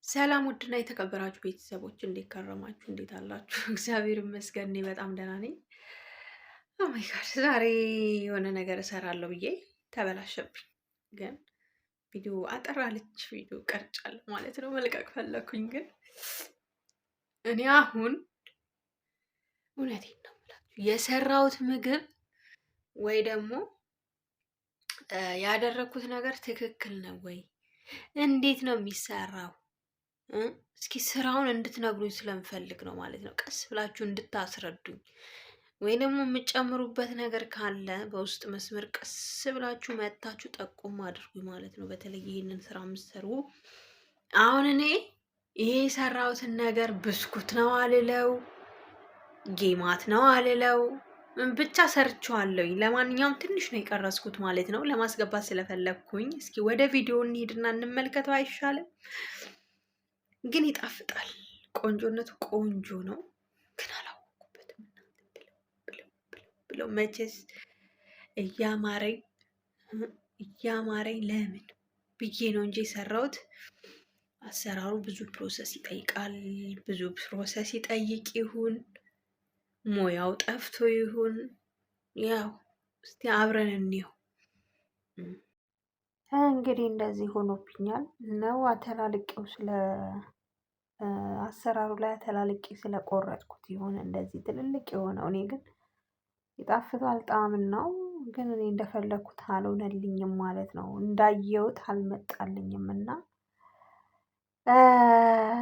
ሰላም ውድና የተከበራችሁ ቤተሰቦች እንዴት ከረማችሁ? እንዴት አላችሁ? እግዚአብሔር ይመስገን እኔ በጣም ደህና ነኝ። Oh my God፣ ዛሬ የሆነ ነገር እሰራለሁ ብዬ ተበላሸብኝ። ግን ቪዲዮ አጠራለች ቪዲዮ ቀርጫለሁ ማለት ነው። መልቀቅ ፈለኩኝ፣ ግን እኔ አሁን እውነቴን ነው የምላችሁ የሰራሁት ምግብ ወይ ደግሞ ያደረግኩት ነገር ትክክል ነው ወይ? እንዴት ነው የሚሰራው? እስኪ ስራውን እንድትነግሩኝ ስለምፈልግ ነው ማለት ነው። ቀስ ብላችሁ እንድታስረዱኝ ወይ ደግሞ የምጨምሩበት ነገር ካለ በውስጥ መስመር ቀስ ብላችሁ መታችሁ ጠቁም አድርጉኝ ማለት ነው። በተለይ ይህንን ስራ የምትሰሩ፣ አሁን እኔ ይሄ የሰራሁትን ነገር ብስኩት ነው አልለው፣ ጌማት ነው አልለው፣ ብቻ ሰርቼዋለሁኝ። ለማንኛውም ትንሽ ነው የቀረጽኩት ማለት ነው፣ ለማስገባት ስለፈለግኩኝ። እስኪ ወደ ቪዲዮ እንሂድና እንመልከተው አይሻልም? ግን ይጣፍጣል። ቆንጆነቱ ቆንጆ ነው፣ ግን አላወኩበትም። ብለው ብለው ብለው መቼስ እያማረኝ እያማረኝ ለምን ብዬ ነው እንጂ የሰራሁት። አሰራሩ ብዙ process ይጠይቃል። ብዙ process ይጠይቅ ይሁን ሙያው ጠፍቶ ይሁን፣ ያው እስቲ አብረን እንየው። እንግዲህ እንደዚህ ሆኖብኛል ነው፣ አተላልቄው ስለ አሰራሩ ላይ አተላልቄ ስለቆረጥኩት ይሆን እንደዚህ ትልልቅ የሆነው። እኔ ግን ይጣፍጣል ነው፣ ግን እኔ እንደፈለግኩት አልሆነልኝም ማለት ነው። እንዳየሁት አልመጣልኝም እና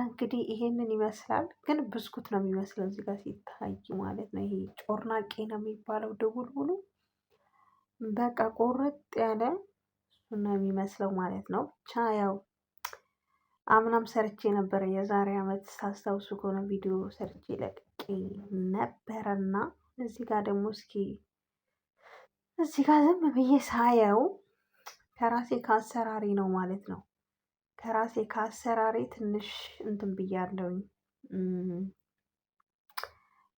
እንግዲህ ይሄንን ይመስላል። ግን ብስኩት ነው የሚመስለው እዚህ ጋር ሲታይ ማለት ነው። ይሄ ጮርናቄ ነው የሚባለው ድቡልቡሉ፣ በቃ ቆርጥ ያለ እሱን ነው የሚመስለው ማለት ነው። ብቻ ያው አምናም ሰርቼ ነበረ፣ የዛሬ አመት ሳስታውሱ ከሆነ ቪዲዮ ሰርቼ ለቅቄ ነበረና እዚህ ጋር ደግሞ እስኪ እዚህ ጋር ዝም ብዬ ሳየው ከራሴ ከአሰራሪ ነው ማለት ነው። ከራሴ ከአሰራሬ ትንሽ እንትን ብያለሁኝ።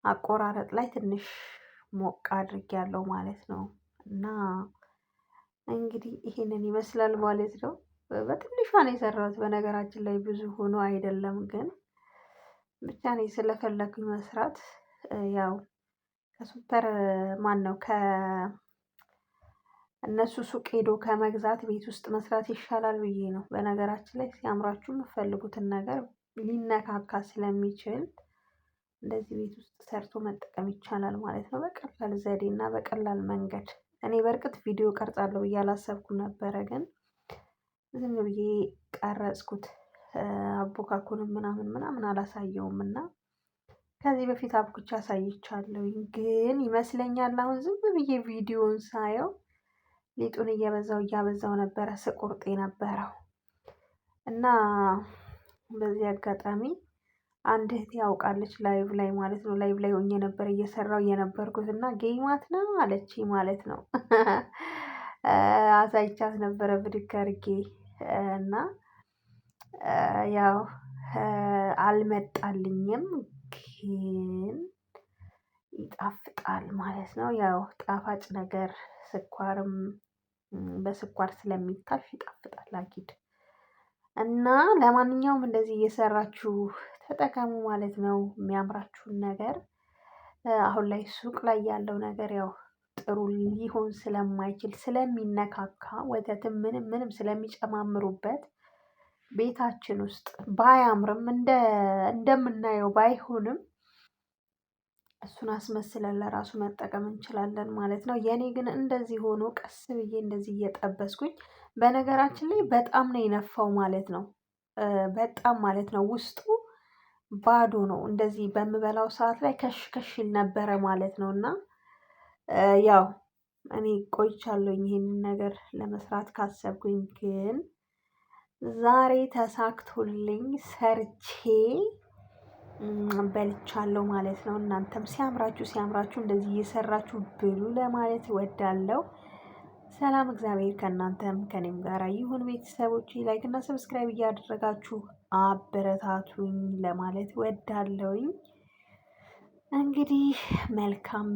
አቆራረጥ ላይ ትንሽ ሞቅ አድርጌያለሁ ማለት ነው። እና እንግዲህ ይሄንን ይመስላል ማለት ነው። በትንሿ ነው የሰራሁት፣ በነገራችን ላይ ብዙ ሆኖ አይደለም፣ ግን ብቻ እኔ ስለፈለኩኝ መስራት፣ ያው ከሱፐር ማን ነው ከእነሱ ሱቅ ሄዶ ከመግዛት ቤት ውስጥ መስራት ይሻላል ብዬ ነው። በነገራችን ላይ ሲያምራችሁ የምትፈልጉትን ነገር ሊነካካ ስለሚችል እንደዚህ ቤት ውስጥ ሰርቶ መጠቀም ይቻላል ማለት ነው። በቀላል ዘዴ እና በቀላል መንገድ። እኔ በእርግጥ ቪዲዮ ቀርጻለሁ ብዬ አላሰብኩም ነበረ፣ ግን ዝም ብዬ ቀረጽኩት። አቦካኩንም ምናምን ምናምን አላሳየውም እና ከዚህ በፊት አብኩቻ አሳይቻለሁኝ። ግን ይመስለኛል አሁን ዝም ብዬ ቪዲዮን ሳየው ሊጡን እየበዛው እያበዛው ነበረ ስቆርጥ የነበረው። እና በዚህ አጋጣሚ አንድ እህቴ ያውቃለች live ላይ ማለት ነው። Live ላይ ሆኜ ነበር እየሰራው የነበርኩት እና ጌማት ነው አለች ማለት ነው። አሳይቻት ነበረ ብድግ አድርጌ እና ያው አልመጣልኝም፣ ግን ይጣፍጣል ማለት ነው። ያው ጣፋጭ ነገር ስኳርም በስኳር ስለሚታሽ ይጣፍጣል አኪድ። እና ለማንኛውም እንደዚህ እየሰራችሁ ተጠቀሙ ማለት ነው። የሚያምራችሁን ነገር፣ አሁን ላይ ሱቅ ላይ ያለው ነገር ያው ጥሩ ሊሆን ስለማይችል፣ ስለሚነካካ፣ ወተትም ምንም ምንም ስለሚጨማምሩበት፣ ቤታችን ውስጥ ባያምርም እንደምናየው ባይሆንም እሱን አስመስለን ለራሱ መጠቀም እንችላለን ማለት ነው። የኔ ግን እንደዚህ ሆኖ ቀስ ብዬ እንደዚህ እየጠበስኩኝ፣ በነገራችን ላይ በጣም ነው የነፋው ማለት ነው። በጣም ማለት ነው፣ ውስጡ ባዶ ነው። እንደዚህ በምበላው ሰዓት ላይ ከሽ ከሽ ይል ነበረ ማለት ነው። እና ያው እኔ ቆይቻለሁኝ ይሄንን ነገር ለመስራት ካሰብኩኝ፣ ግን ዛሬ ተሳክቶልኝ ሰርቼ በልቻለሁ ማለት ነው። እናንተም ሲያምራችሁ ሲያምራችሁ እንደዚህ እየሰራችሁ ብሉ ለማለት እወዳለሁ። ሰላም እግዚአብሔር ከእናንተም ከኔም ጋር ይሁን። ቤተሰቦች like እና subscribe እያደረጋችሁ አበረታቱኝ ለማለት እወዳለሁኝ። እንግዲህ መልካም